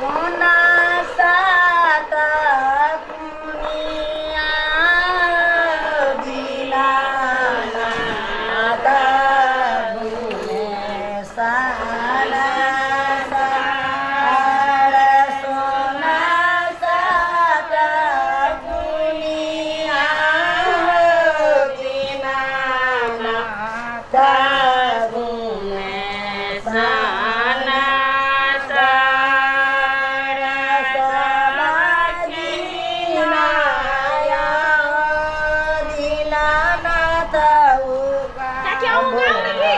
सोना सात कुनिया दीनानाथ गुने साना सार सोना सात कुनिया दीनानाथ गुने साना सार सबाजिनाया दीनानाथ काकी, अहूँ गाउ ने की?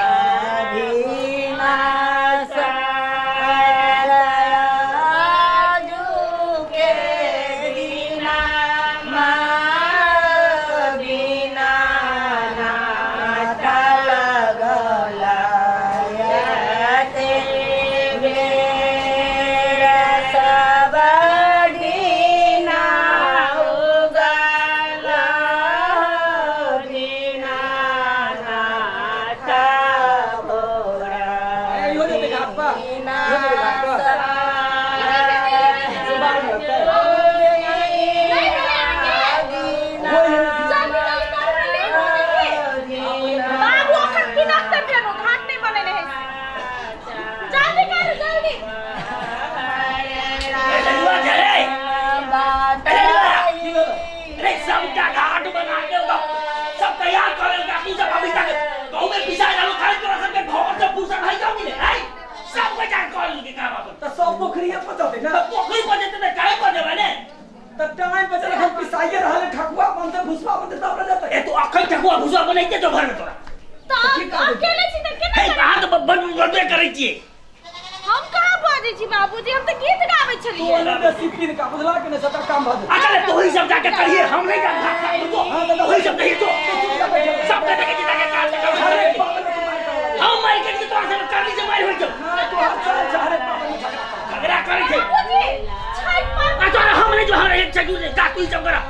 इहो जेतै घाट पर, इहो जेतै घाट पर। नहीं भेलै अहाँके? जल्दी जल्दी करू ने, लेट हो जेतै। बाबू अखन पिनकतै फेनो, घाट नहि बनेने है से। जल्दी करू, जल्दी। ललुआ छै रे, ए ललुआ, रे सबटा घाट बना के ओकरा सब तैयार कर लेलका। तू सब अभी तक गाँव में पिसा जालो खाली तोरा सबके घर से फुर्सत है जाओ नहीं है सब के जान कर लेलके काम अपन। तऽ सब पोखरिये पर जेतै ने। तऽ पोखरी पर जेतै तऽ काहे पर जेबै ने? तऽ टाइम बचल हम पिसाइए रहल है, ठकुआ बनतै, भुसवा बनतै तब ने जेतै। ए तू अखन ठकुआ भुसवा बनैते तो घर में तोरा। तऽ की करबै? अकेले छी तऽ केना हे करबै? अहाँ तऽ बनबे करै छियै। हम कहाँ बजै छी बाबूजी, हम तऽ गीत गाबै तू छलियै। ओने बेसी पीन का बुझला कि नहि सबटा काम भऽ जेतै। अच्छा ले तू ही सब जाके करिए, हम नहीं जान घाट साफ तो तू ही सब नहीं तो सब के देखे जाके काज कर। अरे पागल तू मार कर हम मार के तोरा से करनी से मार होई छौ। नहीं तू हर साल चाहे पागल में झगड़ा कर। झगड़ा करै छै। बाबूजी, छठि पर्व आ तोरा हम नहीं जो हमरा एक छजू जा तू ही सब करा,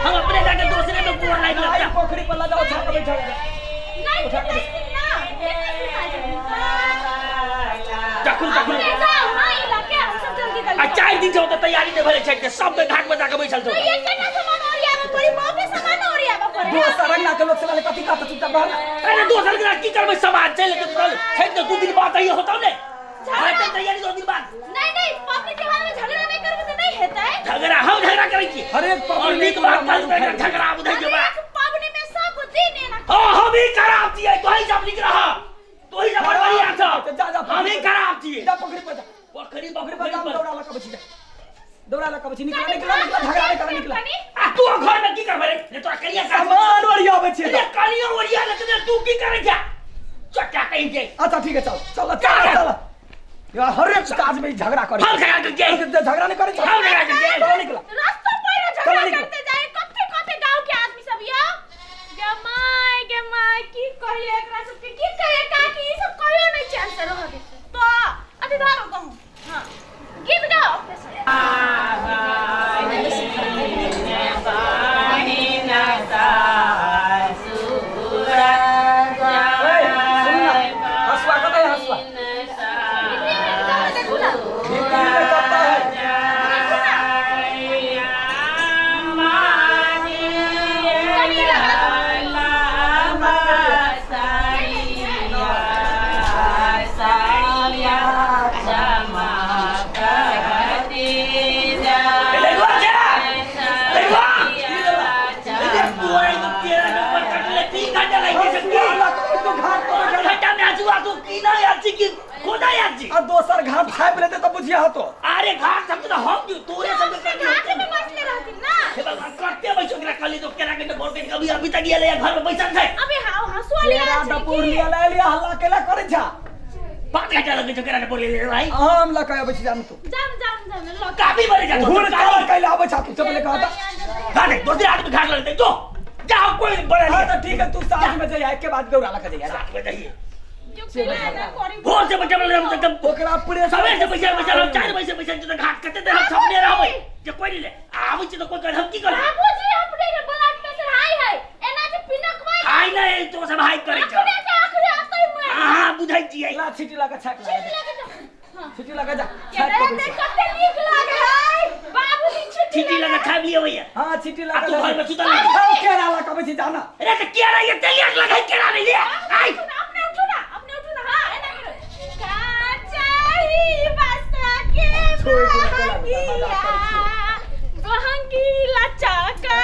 हम अपने जाके दूसरे में गोर लाग आई लगता। पोखरी पर ला जाओ छाप के बैठा जा। नहीं पिटाइ ना, केना पिटाइ छै? तखन तखन अपने जाउ ना इलाके, हम सब जल्दी आ जल्दी। 4 दिन से ओतऽ तैयारी नहि भेलै छठि के, सब के घाट पर जाके बैठल छौ। तो ये केना सामान ओरियाबऽ पड़ी? बहुते सामान ओरियाबऽ पड़े। दोसर अंगना के लोक सब कथी कहत, चुपचाप रह ना। अरे दोसर के की करबै, समाज चलि जेतै चल छठि के 2 दिन बाद आइए होतौ ने हेतै तैयारी 2 दिन बाद। नहीं नहीं, पबनी त्योहार में झगड़ा नहीं करबै तऽ नहीं हेतै। झगड़ा हम झगड़ा करै छियै हरेक और पबनी नीक बात कहलु तऽ झगड़ा बुझै छै बा। हरेक पबनी में सब दिन एना। हाँ हम ही खराब छियै, तोही सब नीक रह, तोही सब बड़ बढ़िया छौ। जा जा। हम ही खराब छियै। जा पोखरी पर जा। पोखरी पोखरी पर जा, दौड़ा लगा बची जा, दौड़ा लगा बची, निकला निकला निकला, झगड़ा नहीं कर, निकला। आ तू घर में की करबै रे? ने तोरा करिया काज सामान ओरियाबै छियै। अरे कलियो ओरिया ले तू की करै छा चट्टा कहीं जे। अच्छा ठीक है, चल चल चल चल यार, हरेक काज में झगड़ा करे। हम झगड़ा करै छियै। झगड़ा नहीं करे। हम झगड़ा करै छियै। चलो निकला। रास्ता पर झगड़ा चलो निकलो। करते जाए कते कते गांव के आदमी सब यो। गे my गे my, की कहिए एकरा सबके, की कहिए काकी, ई सब कहियो नहीं चैन से रह दे तो अथी धरो कहूं। हां गीत गाओ अपने से। ए, सुन ना, हसुआ कतऽ है हसुआ? भितरी में जाओ ना, देखू ना। भितरी में कतऽ है? देखू ना कनी लगा। लइवा जा लइवा, अरे तोरा तो केरा के ऊपर कटले 3 घंटा लागि गेल छै। हसुआ लऽ कऽ तो घाट पर 3 घंटा में हसुआ तू की ना यार छी की खोदा यार छी। आ दोसर घाट छापि लेतै तऽ बुझिया हतो। अरे घाट सब तो हम क्यों तोरे सब अपने घाट में बसले रहथिन ना। हे भगवान, करते बैसो एकरा कहली तो केरा के बोल के कभी अभी तक ये ले घर में बैसल छै। अबे हाँ हंसुआ ले केरा आयल छलै डपोर की? लिया ले लिया, हल्ला केला करै छा। 5 घंटा लगे छै केरा के बोल ले भाई। हम लऽ कऽ अबै छी जान तू। जान जान जान लऽ काफी बड़े जा हुर काल कैला अबै छा तू सब ले कहता। घाट दूसरे आदमी घाट लगते जो जाओ कोई बड़ा हाँ नहीं। तो ठीक है, तू साँझ में जइहा, के बाद दौड़ा लऽ कऽ जइहा। साथ में जाइए। जो केला ना करी। भोर से बच्चा हम एकदम ओकरा पूरे सवेर से बैसल बैसल हम 4 बजे से बैसल छी तऽ घाट कते देर हम सपने रहबै जे कोई नहीं ले आबै छी तऽ कोई कहै हम की करबै। बाबूजी अपने के ब्लड प्रेशर हाई है, एना जे पिनकबै। हाय नहीं तो सब हाय करै छ। अखने के आखरे आतै में। अहाँ बुझै छियै। ला छीटी लऽ कऽ छापि छीट लगा। लगे तो हां छिटी लगा जा। के छापि रे कऽ देख बैसू। कते नीक लागे है बाबूजी। छुट्टी छीटी लगा छाप लियो भैया। हाँ, छिटी आ लगा। तू घर में सुतल नहीं? हाँ, केरा लगा कबै छी, जाना। अरे तो केरा ये तेलिया लगा केरा नहीं ले आई। उठू ना, अपने उठू ना, अपने उठू ना। हाँ, एना करो। का चाही बसा के छोड़ दे, चला, मजाक करै बहंगिया, बहंगी लचकता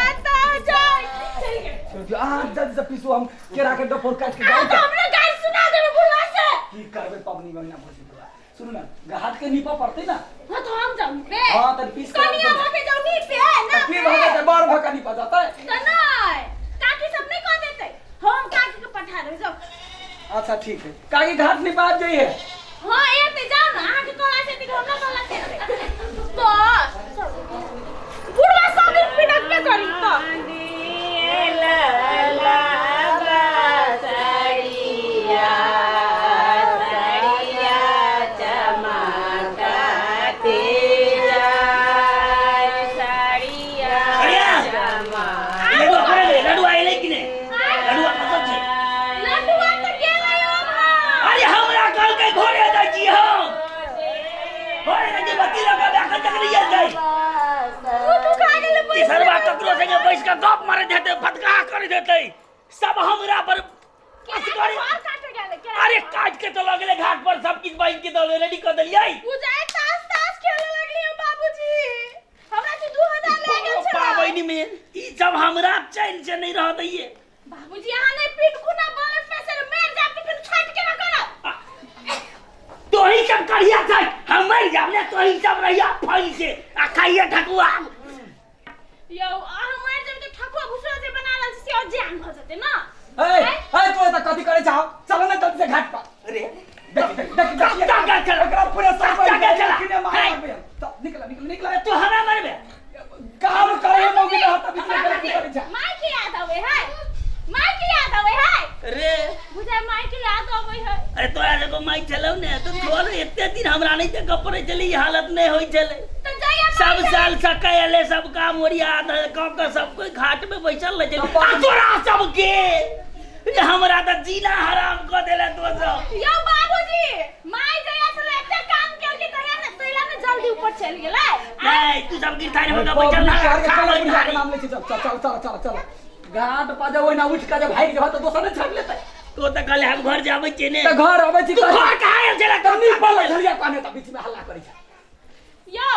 जाय। चल गे। छोड़ दियौ, अहाँ जल्दी से पीसू, हम केरा के डफोर काटि के आ गाँव तो हमरा गाली सुना देबे बुढ़वा से। की करबै पबनी में ना भोजी बुआ। सुनू ना, हाथ के नीपऽ पड़तै ना। हाँ तो हम जाऊं बे। हाँ, तनी पीस के कनिया भके जाऊं नीपे ना। की भऽ जेतै? बड़ भऽ कऽ नीपऽ जेतै? तो नहीं, काकी सब नहीं कह देते, हम काकी के पठा देबे, जाओ। अच्छा ठीक है, काकी घाट निपा जाइए। हाँ, एते जाओ ना, अहाँ के कहला से कि हमरा कहला से तो बुढ़वा सब दिन पिनक के करी तो। अरे लडुआ करे ले, लडुआ एलै कि नहि? लडुआ कतऽ छै? लड्डुआ तऽ गेलै ओम्हर। अरे हमरा कहलकै घरे जाइ छी, हम घरे जाइ छी, बत्ती लगाबे, एखन तक नहि आयल जाइ। तू खा गेलै पैसा। तीसरवा ककरो संगे बैस कऽ गप मारैत हेतै, फटका करैत हेतै, सब हमरा पर असगरे। घर काटे गेलै केरा। अरे काट के तो लऽ गेलै घाट पर, सब किछु बान्हि के दऽ रेडी कऽ देलियै। बुझाय तास तास खेले लगली हम बाबूजी। हमरा से 2000 ले गेल छलै। पाबनि में ई सब हमरा चैन से नहीं रह दैये। बाबूजी, अहाँ नहि पिटकू ना, बलर पैसे मारि जाब तऽ फेर छाटि के ना करब। तोही सब करिया छै, हम मरि जाब ने, तोही सब रहिया फल से आ खाइए ठकुआ। यौ, अहाँ मरि जेबै तऽ ठकुआ भुसुआ जे बना रहल छी से और जान भऽ जेतै ना। ए ए, तू एतऽ कथी करै छह? चल ना जल्दी से घाट पर। अरे देख देख देख देख। चल, चल, चल। एकरा पूरा सब चल, चल, चल। किने मार हे। मारबै हम। चल, निकल निकल निकल। तू हमरा मरबे? काम करे मौगी ना त बीच में करे की करै छह? माय के याद आबै है, माय के याद आबै है। रे बुझाय माय के याद आबै है। अरे तोरा जको माइ छलौ ने तो छोड़, एते दिन हमरा नहीं ते गप पड़ै छलै, ई हालत नहीं होइ छलै। तऽ जइया सब साल सकै एले, सब काम ओरिया कऽ कऽ सब कोई घाट में बैसल रहै छलै। आ तोरा सबके रे हमरा तऽ जीना हराम कऽ देले तो सब। यौ बाबूजी, माय जइया छलै एते काम केलकै तहिया ने, तहिया ने जल्दी ऊपर चलि गेलै। नहीं, तू सब गिरथारी में बैठल ना खा के गिरथारी। नाम लै छी। चल चल चल चल चल चल, घाट पर जे ओहिना उठि कऽ जे भागि जेबह तऽ दोसर नहि छापि लेतै? तो तऽ कहले हम घर जाबै छियै ने। तऽ घर अबै छी। तू घर कहाँ आयल छलै? तऽ नीपल झलिया कहने तऽ बीच में हल्ला करै छै। यौ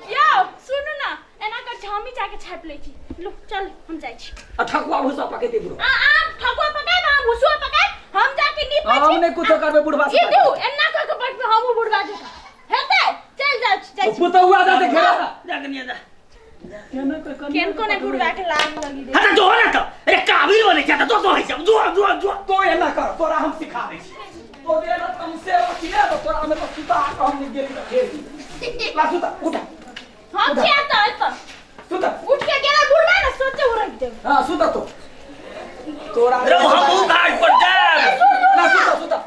यौ, सुनू ना, एना कर छी, हमही जाके छापि लै छी। लो चल, हम जाइ छी। आ ठकुआ भूसा पकेतै बुढ़वा। आ आ ठकुआ पकाए, हम भुसुआ पकाए, हम जाके नीपै छी। हम नहि कुछो करबै बुढ़वा से। ई दू एना कऽ के बैठबै हमहूँ बुढ़वा जकाँ हेतै। चल जाइ छी, जाइ छी। पुतहुआ जाते घेरा। जा कनिया जा। केन कोने बुढ़वा के लाग लगी दे। हाँ तो जो ना तो अरे काबिल बने क्या तो तो है सब, जो जो जो। तो एना कर, तोरा हम सिखा दै छी। तो दे ना तुम से अथी ने तो तोरा हमें तो सुता के हम नहीं गेली तऽ फेर ला सुता, उठा। हम छियै तऽ एतऽ। सुता। उठ के गेला बुढ़वा ने सोचे उड़क देब। हाँ, सुता तो तोरा। रे हम घाट पर जाब। ना, सुता सुता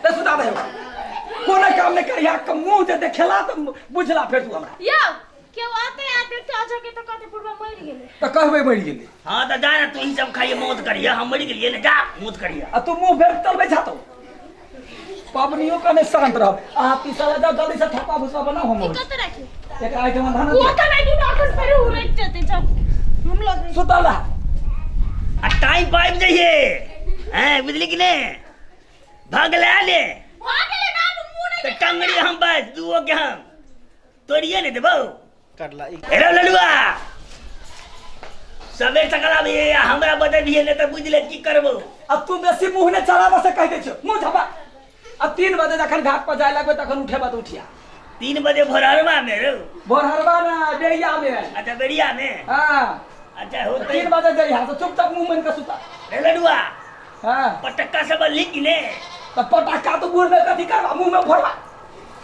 ते सुता दे। कोनो काम नहीं करिया के मुंह जे देखेला तऽ बुझला फेर तू हमरा। यौ, केओ आते आ देखते अजके तऽ कहते बुढ़वा मरि गेलै। तऽ कहबै मरि गेलै। हाँ तो जा ना, तू ही सब खाइए मौत करिए, हम मर गेलिए ने, जा मौत करिए। आ तू मुंह फेर चलबै छा तो पबनियो कने शांत रह। अहाँ पीसा ले जाओ जल्दी से, ठकुआ भुसवा बनाओ हम। ई कतऽ राखी? एक आइटम धान। ओ तऽ नहि दूर, अखन फेर उड़ैत जेतै। चल, हम लग सुतल रह। आ टाइम पाइप जाइए हैं, बुझली कि ने? भाग ले ले। भऽ गेलै बाबू, मुँह नहि। तो टंगड़ी हम बस दुओ के हम तोड़िए नहीं देबो। करला। हेलो ललुआ, सबेर सकल अभी हमरा बदल भी ने तऽ बुझ ले की करबो। अब तू बेसी मुंह ने चलाबऽ से कहि दै छियौ, मुंह झपा। आ 3 बजे जखन घाट पर जाय लगबै तखन उठेबा तऽ उठिया। 3 बजे भोरहरवा में रो? भोरहरवा ना, बेरिया में। अच्छा, बेरिया में। हाँ। अच्छा होते। 3 बजे जइहा तऽ चुपचाप मुंह मन के सुता। रे लडुआ। हाँ। पटक्का सब लिख ने। तऽ पटाखा तो बूढ़ में कथी करबा? मुंह में फोड़बा?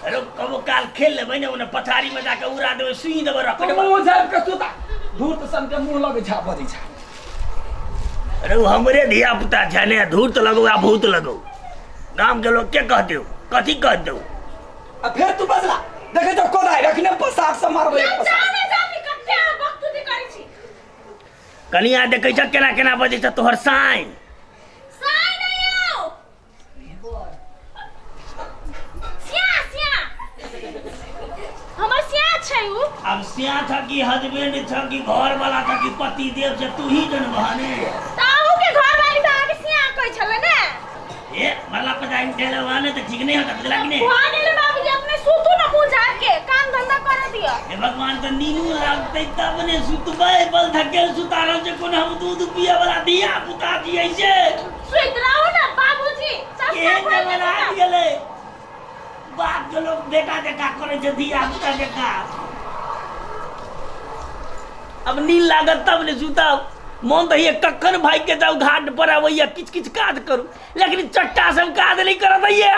अरे कबो काल खेल लेबै ने, ओने पथारी में जाके उड़ा देबै, सुई देबै। तो रखबै। मुंह झापि के सुता, धूर्त सन के मुंह लगे छा बजै छा। अरे उ हमरे धिया पुता छै ने, धूर्त लगो आ भूत लगो, गाम के लोग के कह देऊ, कथी कह देऊ? आ फेर तू बजला, देखै छौ कोदारि रखने पसार से मारबै एक पसार। जाउ ने जाउ ने, कते अहाँ बकतुती करै छी। कनिया देखै छ केना केना बजै छ तोहर साँइ। साइ नहि यौ, सिया अब सिया था कि हस्बैंड था कि घर वाला था कि पति देव से तू ही जन बहने। त अहूँ के घर वाली त अहाँके सिया कहै छलै ने। ए मरला पर जाइन ठेले वाने तो ठीक नहीं होता, बुझला कि नहीं? भऽ गेलै बाबूजी, अपने सुतू ने मुँह झाड़ के, काम धंधा कर दिअ। हे भगवान, तो नीनू लागतै तब ने सुतबै। बल धकेल सुतारल जे कोन हम दूध पिए वाला धिया पुता छियै से। सुति रहू ने बाबूजी, सस्ता केहन भऽ गेलै जमाना ने। आबि गेलै, बाप के लोग बेटा जकाँ करै छै, धिया पुता जकाँ। अब नींद लागत तब ने सुतब। मोन तऽ होइए कखन भागि के जाउ घाट पर, अबैया किछु किछु काज करू, लेकिन चट्टा सब काज नहि करऽ दैये।